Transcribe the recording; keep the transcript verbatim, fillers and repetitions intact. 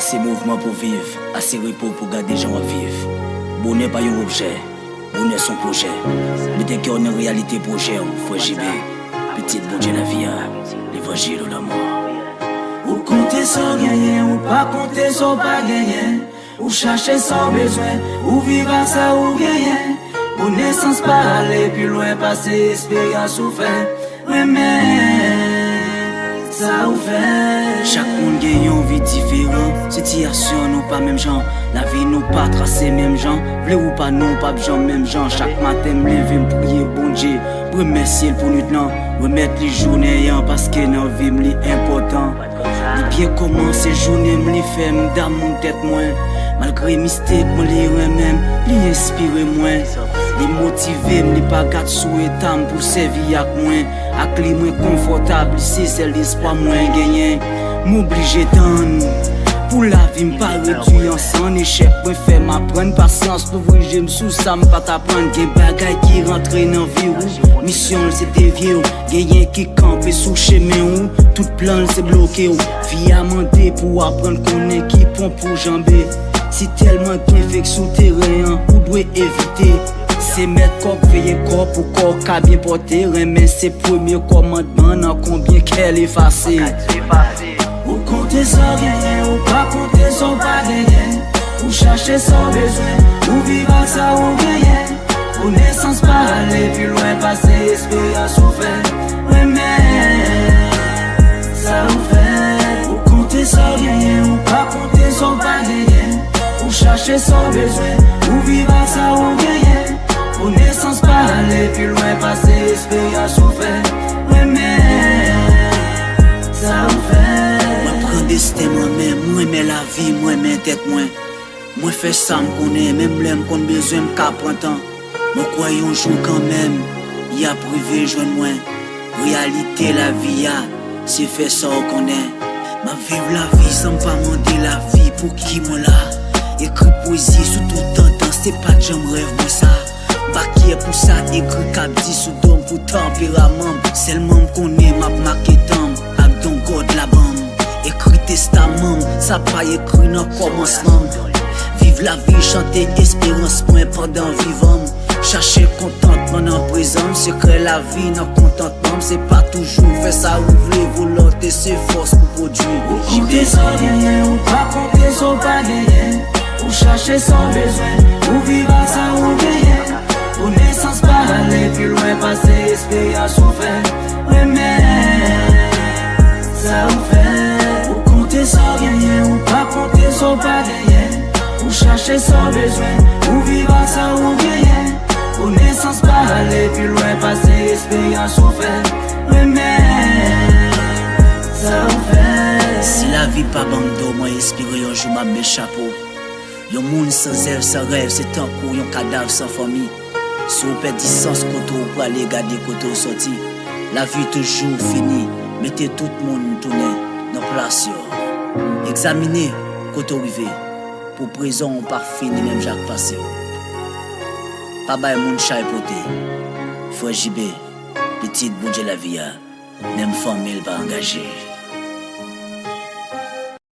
Se mouvman pou viv, ase repo pou gade jan w ap viv. Bonè pa yon objè, bonè se yon pwojè. Mete kè w nan reyalite pwojè w, frè J B, pitit Bondye lavi a, levanjil ou lanmò. Ou konte sa w genyen, ou pa konte sa w pa genyen. Ou chache sa w bezwen, ou viv ak sa ou genyen. Konesans pa ale pi lwen pase esperyans ou fè. Renmen sa ou fè. Chak moun gen yon vi diferan, sitiyasyon nou pa menm jan, lavi nou pa trase menm jan, vle ou pa nou p ap janm menm jan. Chak maten m leve m priye Bondye, m remèsye l pou nwit lan, remèt li jounen an paske nan vi m li enpòtan. Li byen kòmanse jounen m, li fè m damou tèt mwen. Malgre mistik mwen, li renmen m, li enspire mwen. Li motive m, li pa gad sou eta m pou sèvi ak mwen. Ak li mwen konfòtab, li se sèl espwa mwen genyen. M oblije tann pou lavi m pa redwi an san echèk. Mwen fè m aprann pasyans, louvri je m sou sa m pa t aprann. Gen bagay ki rantre nan vi w, misyon l se devye w. Genyen ki kanpe sou chemen ou, tout plan l se bloke w. Vi a mande pou w aprann konnen ki pon pou janbe. Si tèlman gen fake sou teren an, ou dwe evite. Se mèt kòb veye kò pou kò w ka byen pòte. Renmen se premye kòmandman nan konbyen kè l efase. Ou konte sa w genyen, ou pa konte sa w pa genyen. Ou chache sa w bezwen, ou viv ak sa ou genyen. Konesans pa ale pi lwen pase esperyans ou fè. Renmen sa ou fè. Ou konte sa w genyen, ou pa konte sa w pa genyen. Ou chache sa w bezwen, ou viv ak sa ou genyen. Konesans pa ale pi lwen pase esperyans ou fè. Renmen sa ou fè. Mwen pran desten mwen menm, mwen renmen lavi, mwen renmen tèt mwen. Mwen fè sa m konnen, menm lè m konn bezwen m ka pran tan. Mwen kwè yon jou kanmenm, y ap rive jwenn mwen. Reyalite lavi a, se fè sa w konnen. M ap viv lavi san m pa mande lavi pou ki mwen la. Ekri pwezi sou tout tandans, se pa t janm rèv mwen sa. M pa kyè pou sa ekri k ap di sou do m pou tanperaman m. Sèlman m konnen m ap make tan m ak don God la ban m. Ekri testaman m, sa pa ekri nan kòmansman m. Viv lavi, chante esperans mwen pandan vivan m. Chache kontantman nan prezan m, sekrè lavi nan kontantman m. Se pa toujou fè sa ou vle, volonte se fòs pou pwodui. Ou konte sa w genyen, ou pa konte sa w pa genyen. Ou chache sa w bezwen, ou viv ak sa ou genyen. Konesans pa ale pi lwen pase esperyans ou fè. Renmen sa ou fè. Ou konte sa w genyen, ou pa konte sa w pa genyen. Ou chache sa w bezwen, ou viv ak sa ou genyen. Konesans pa ale pi lwen pase esperyans ou fè. Renmen sa ou fè. Si lavi pa ban m do, mwen espere yon jou m ap met chapo. Yon moun san zèv, san rèv, se tankou yon kadav san fanmi. Si w pèdi sans kote w prale, gade kote w sòti. Lavi toujou fini, mete tout moun tounen nan plas yo. Egzamine kote w rive, pou prezan w pa fini menm jan ak pase w. Pa bay moun chay pote. Frè J B, pitit Bondye lavi a, menm fanmi l pa angaje.